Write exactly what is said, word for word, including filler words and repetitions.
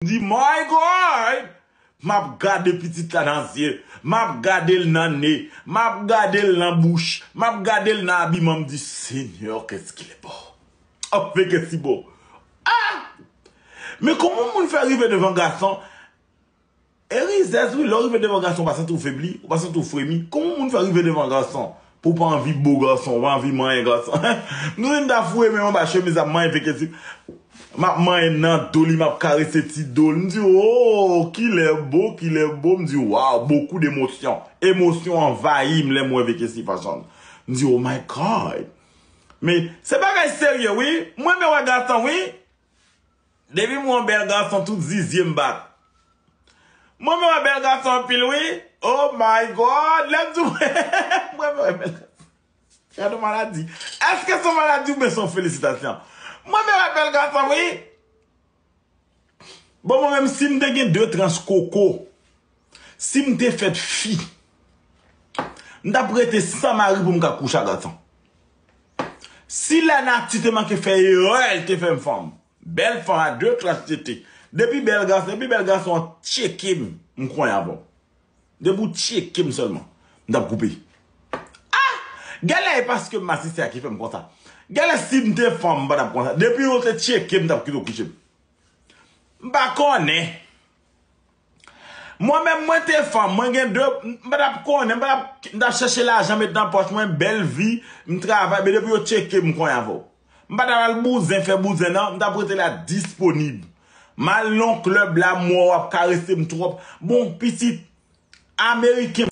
M di, my God! M ap gade pitit la nan zye, m ap gade l nan ne, m ap gade l nan bouch, m ap gade l nan abiman, m di, Seigneur, qu'est-ce qu'il est beau! Ap fè kè si bon. Ah! Men kòman moun fè rive devan gason? E rizèz wi, lè w rive devan gason, ou pa santi w febli, ou pa santi w fremi. Kòman moun fè rive devan gason? Pou w pa anvi bo gason, ou pa anvi manyen gason. Nou vin ta foure men anba chemiz ap manyen fè kè si. M ap manyen nan do li, m ap karese ti do l. M di, oh, kilè bo, kilè bo. M di, wow, beaucoup d'émotion. Emosyon anvayi m lè m wè Vekesi fason. M di, oh my God. Men, se bagay serye, wi. Mwen, men wè gason, wi. Depi m wè yon bèl gason, tout zizye m bat. Mwen, men wè bèl gason anpil, wi. Oh my God. Lè m di, mwen, men wè bèl gason. Gade yon maladi. Èske se yon maladi oubyen se yon felisitasyon? Mwen, men wè bèl gason, wi. Bon, mwen menm, si m te gen de tranch koko, si m te fèt fi, m t ap rete san mari pou m ka kouche ak gason. Si lanati te manke fè erè, l te fè m fanm. Bèl fanm a de tranch tete. Depi bèl gason, depi bèl gason an tcheke m, m konyen avè w. Depi w tcheke m sèlman, m t ap koupe. Ah! Genlè e paske m masisi a ki fè m konsa. Genlè si m te fanm, m pa t ap konsa. Depi yo te tcheke m, m t ap kite w kouche m. M pa konnen. Mwen menm, mwen te fanm, mwen gen de, m pa t ap konnen, m pa t ap, m t ap chèche lajan, met nan pòch mwen, bèl vi, m travay, men depi yo tcheke m, m konyen avè w. M pa t ap al bouzen, fè bouzen, non, m t ap rete la disponib. M al nan klèb la, m wè w ap karese m twòp. Bon, pitit, Ameriken